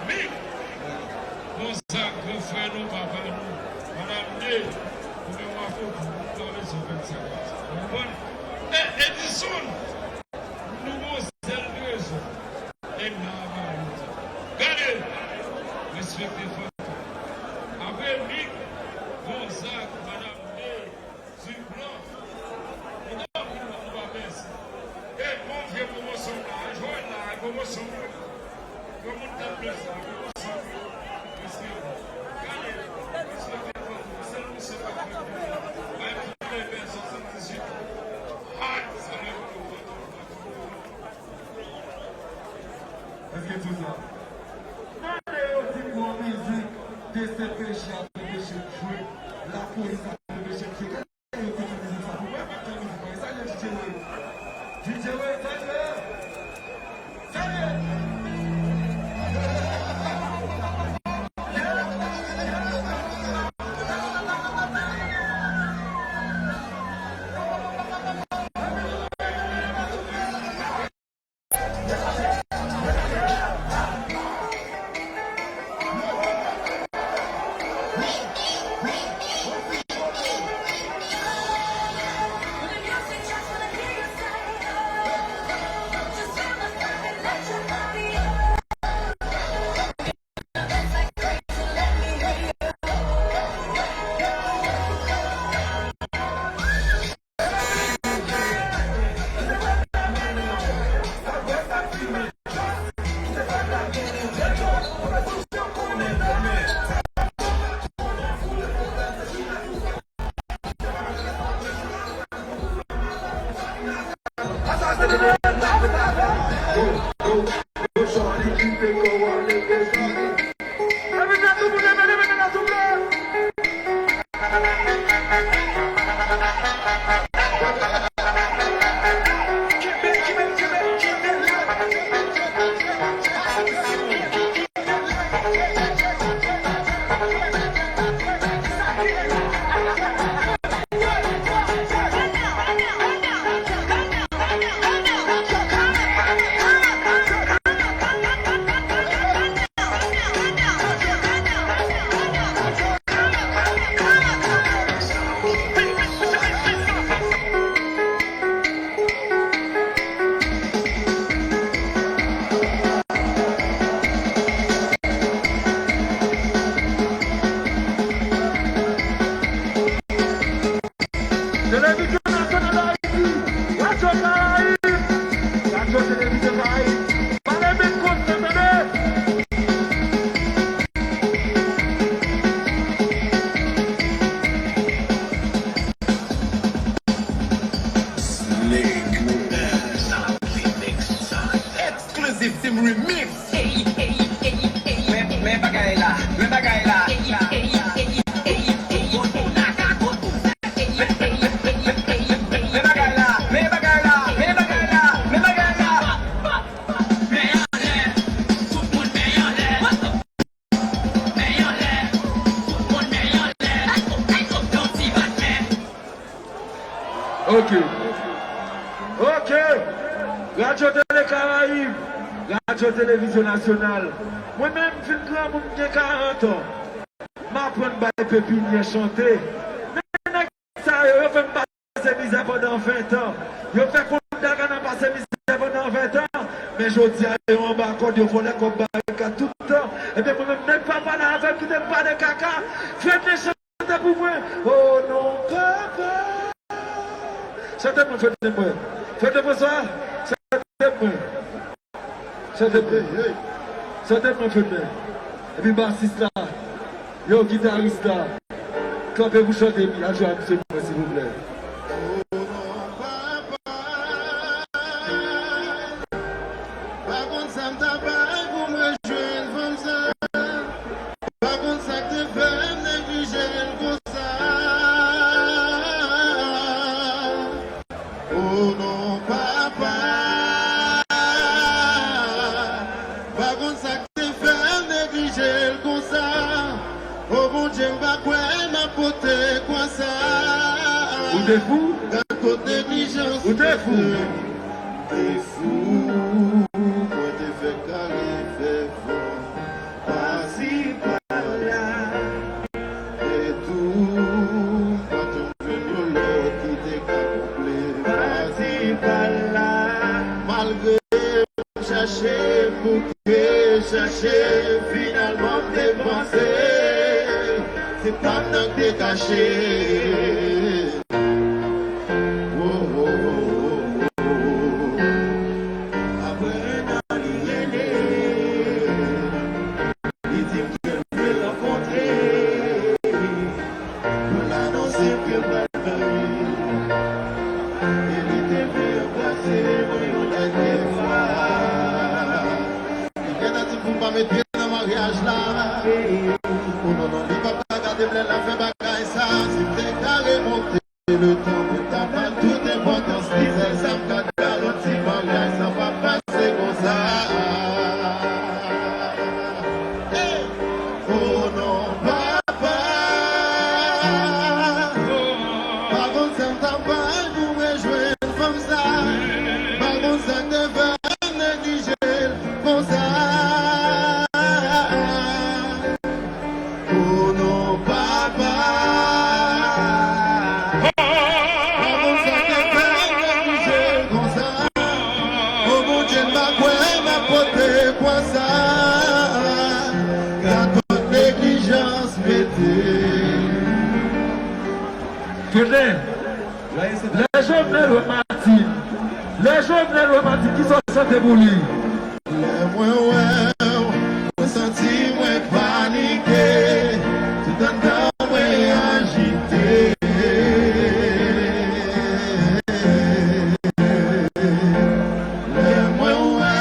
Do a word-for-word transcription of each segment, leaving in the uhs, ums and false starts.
Mik Gonzak, gran frè nou, papa nou, madanm de, nou menm w ap fè w pa bezwen fè sa konsa. Ou konprann? E Edison, nou gon sèl rezon. E n ap ba yo. Gade! Respekte fantom. Apre Mik Gonzak, madanm de, Dublanc. Ou t ap vin nan anba mèsi. E bon vye pwomosyon la, Joel la, e pwomosyon la. Yon moun t ap blese la, pwomosyon la. Respekte. Gade, respekte fantom. Sèl misye k ap fè. Bay pou bèbè swasanndizuit. Ay, sa lè fantom. Èske tou sa? Tande yo di gon mizik de C P J a te peche jwe, lapolis a te peche jwe. Gade yo ki fè mizik sa pou mwen, mwen fè mizik mwen. Salye D J Ray. D J Ray, salye. Salye. Televizyon Nasyonal Ayiti, Radyo Karayib, Radyo Televizyon Karayib, pale men konsa, tande! Exclusive Team Remix. Men, men bagay la, men bagay la. Men bagay la, men bagay la, men bagay la, men bagay la. Men anlè, tout moun men anlè. Men anlè, tout moun men anlè. Yon ti bat men. Ok. Ok. Radyo Tele Karayib, Radyo Televizyon Nasyonal. Mwen menm, m fin granmoun, m gen karant an. M aprann bay pepinyè chante. Men nèg sa yo, yo fè m pase mizè pandan ven tan. Yo fè Kout Dagana pase mizè pandan ven tan. Men jodi a, yo anba kòd, yo vòlè kòb barikad tout tan. Ebyen, mwen menm, nèg pa pale avè m, kite m pale kaka. Fredley, chante pou mwen. O non, papa. Chante pou mwen, Fredley, mwen. Fredley François, chante pou mwen. Chante pou mwen. Chante pou mwen, Fredley. Epi basis la. Yo, gitaris la. Kanpe pou chante, epi al jwe a misye pou mwen, silvouplè. Pa konn sa m ta bay pou m rejwenn fanm sa. Pa konn sa k te fè m neglije l konsa. O non, papa. Pa konn sa k te fè m neglije l konsa. O Bondye, m pa kwè m ap pote kwa sa. Ou te fou? Gad kot neglijans ou te fou. Te fou, mwen te fè kare, fè fou. te kache. Oh, oh, oh, oh, oh. Apre en an, li rele. Li di m ke l vle rankontre pou l anonse ke l pral marye. E li te vle anbrase mwen yon dènye fwa. Li gentan di m pou m pa met pye nan maryaj la. O non, non, li p ap ka gade m lè l ap fè bagay sa. Si m te ka remonte le tan, mwen t ap ba l tout enpòtans li. Sèl sa m ka garanti, maryaj sa p ap pase konsa. Hey! O non, papa, pa konn sa m t ap bay pou mwen jwenn fanm sa. Pa konn sa k te fè m neglije l konsa. O non, papa. Pa konn sa k te fè m neglije l konsa. O Bondye, m pa kwè m ap pote pwa sa. Gad kot neglijans mete. Kote? Lè Jovenel wè Martine, lè Jovenel wè Martine, kisa w sante pou li? Lè mwen wè w, mwen santi mwen panike, tout anndan mwen ajite. Lè mwen wè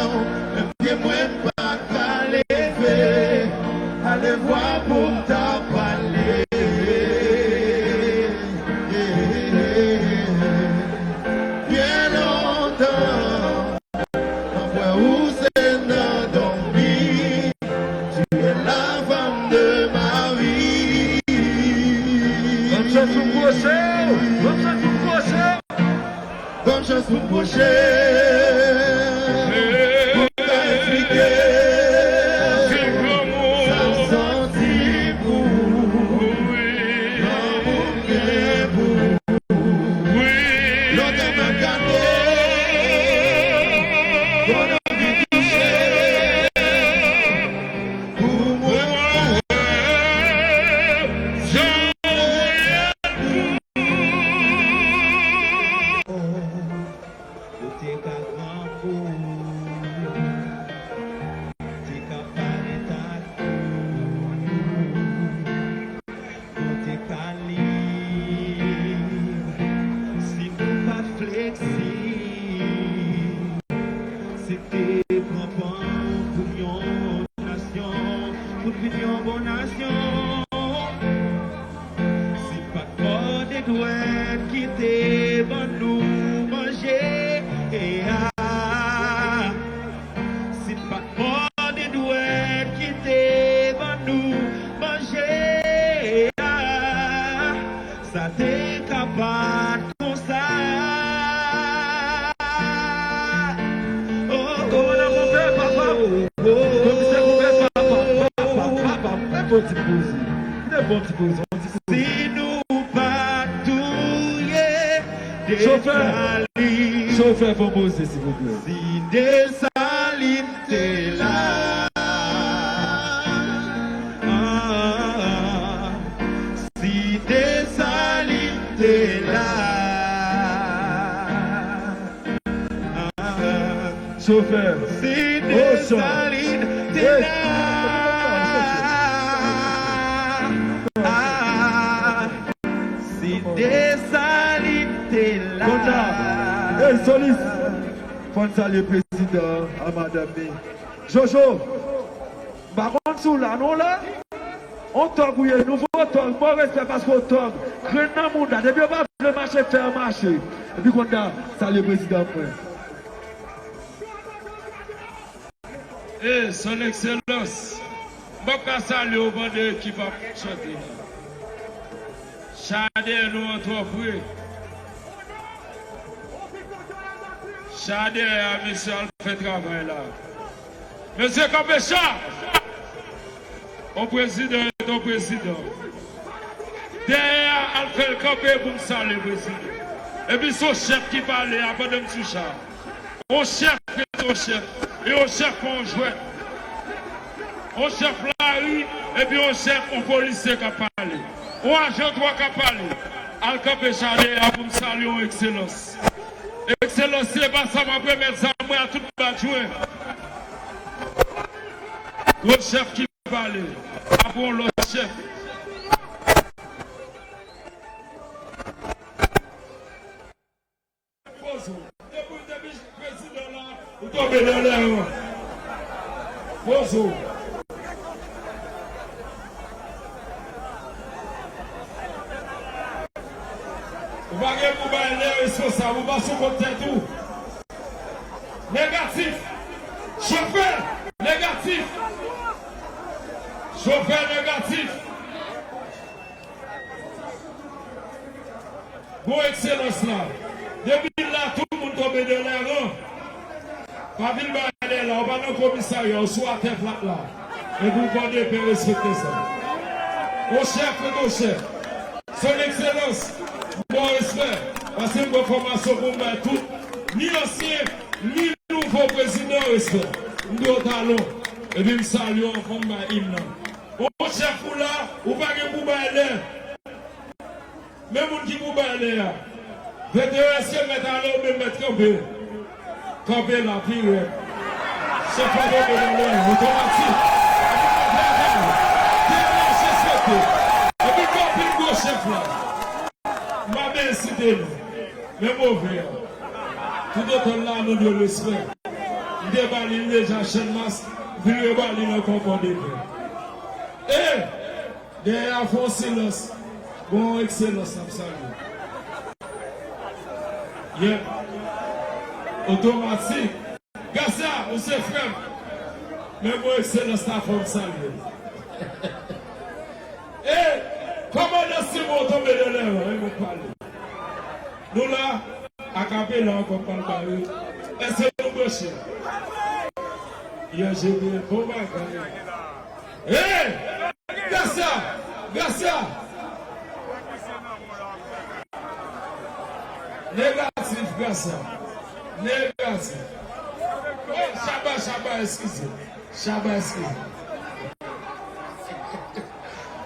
w, menm pye mwen m pa ka leve, alevwa pou m ta pale. Byen lontan, m ap wè ou se nan dòmi. Tu es la femme de ma vie. Ban m chans pou m pwoche w. Ban m chans pou m pwoche w. Ban m chans pou m pwoche w. Pou m ka eksplike sa m santi pou ou. Lanmou m gen pou ou. Lontan m ap gade, bon anvi touche. Pou mwen wè jan w reyèl pou ou. Ou te ka gran pou ou. Te ka parèt ak ou. Nou te ka lib si nou pa t fleksib. Se te pran pan pou yon nasyon, pou n vin yon bon nasyon. Si pa t mòde dwèt ki te ban nou manje, e a. Si pa t mòde dwèt ki te ban nou manje a, sa te ka pa t konsa. Oh, oh, oh, oh. Komisè Gouvènman, papa, papa, papa, papa, mete yon ti poze. Mete yon ti poze, yon ti poze. Si nou pa touye Chofè, Desalin, chofè, fè yon poze, silvouplè. Si Desalin te la, ah, si Desalin te la, ah, chofè, si Desalin te la, ah, si Desalin te la. Konn sa, ey, solis, fò n salye prezidan an, madanm ni. Jojo, m pa konn si w la, non, w la? On tòg ou ye, nouvo tòg, bon respè paske w tòg. Grenn nan mouda, depi yo pa vle mache, fè yo mache. Epi konn sa, salye prezidan mwen. E, Son Ekselans, m p ap ka salye w pandan ekip ap chante la. Cha dèyè nou an twò pre. Cha dèyè a, mesye, al fè travay la. Mesye, kanpe cha! On président est un président. Dèyè a, al fè l kanpe pou m salye prezidan. Epi se yon chèf ki pale a pandan m sou cha. On chèf rete on chèf. E on chèf pa on jwèt. On chèf lari, epi on chèf, on polisye k ap pale. Yon ajan twa k ap pale. Al kanpe chale a pou m salye w, Ekselans. Ekselans, se pa sa m ap remèt zam mwen a tout badjwen. Gwo chèf ki pale. Apre yon lòt chèf. Poze w. Depi, depi prezidan la, ou tonbe nan lè an. Poze w. Ou pa gen pou bay lè responsab, ou pa sou kont tèt ou. Negatif. Chofè, negatif. Chofè, negatif. Bon, Ekselans la. Depi l la, tout moun tonbe de lè ran. Pa vin bay lè la, ou pa nan komisarya, ou sou atè flat la. Epi w kòde pen, respekte sa. Yon chèf ret yon chèf. Son Ekselans, m ba w respè. Paske m gen fòmasyon pou m bay tout, ni ansyen, ni nouvo prezidan respè. M di w talon. Epi m salye w anvan m bay im nan. Yon chèf ou la, ou pa gen pou bay lè. Men moun ki pou bay lè a. Veteran, èske mèt ale oubyen mèt kanpe? Kanpe la, pi rèd. Chèf la tonbe nan lè, otomatik. Epi kanpe a, travay. T N H respekte. Epi kanpe gwo chèf la. M pa bezwen site non. Men move a. Toutotan l la, nou dwe respè. M te ba li l deja, Channmas, m vin reba li l ankò, kòde pen. E! Dèyè a fè yon silans. Bon, Ekselans, n ap salye. Yep. Otomatik. Grasya, ou se frè m. Men bon, Ekselans la fò m salye. E, kòmandan Simon tonbe de lè, wi, mwen pale. Nou la, akapela ankò pral bare. Èske nou branche? Yè, Jebyèl, bon bagay. Hey! Grasya! Grasya! Negatif, Grasya. Negatif. Oh, Chaba, Chaba, eskize. Chaba, eskize.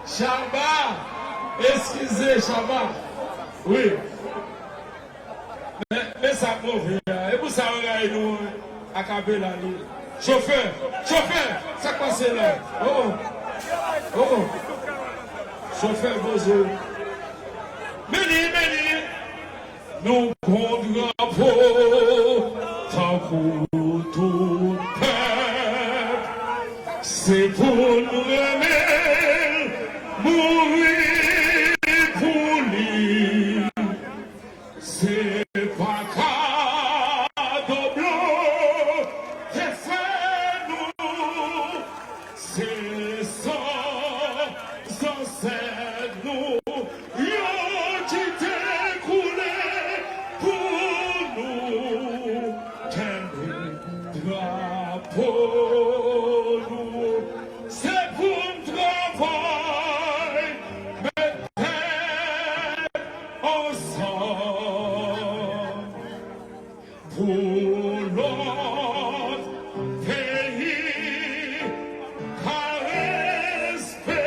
Chaba! Eskize, Chaba. Wi. Men, men sa k move a. E pou sa yo rayi nou an. Akapela li. Chofè! Chofè! Sa k pase la? Oh! Oh! Chofè, poze w. Men li, men li. Nou gon drapo tankou tout pèp. Se pou n renmen l, mouri pou li. Se pa kado blan te fè nou, se san zansèt nou yo ki te koule pou nou kenbe drapo nou. Se pou n travay, met tèt ansanm pou lòt peyi ka respekte.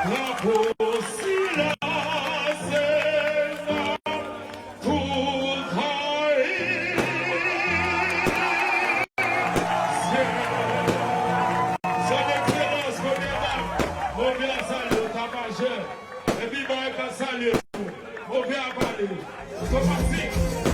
Drapo sila se n ap Pou Kayisyen. Son Ekselans, Gouvènman, Move a salye w, Tapajè. Epi Bay ka salye tou. Move a pale. Otomatik.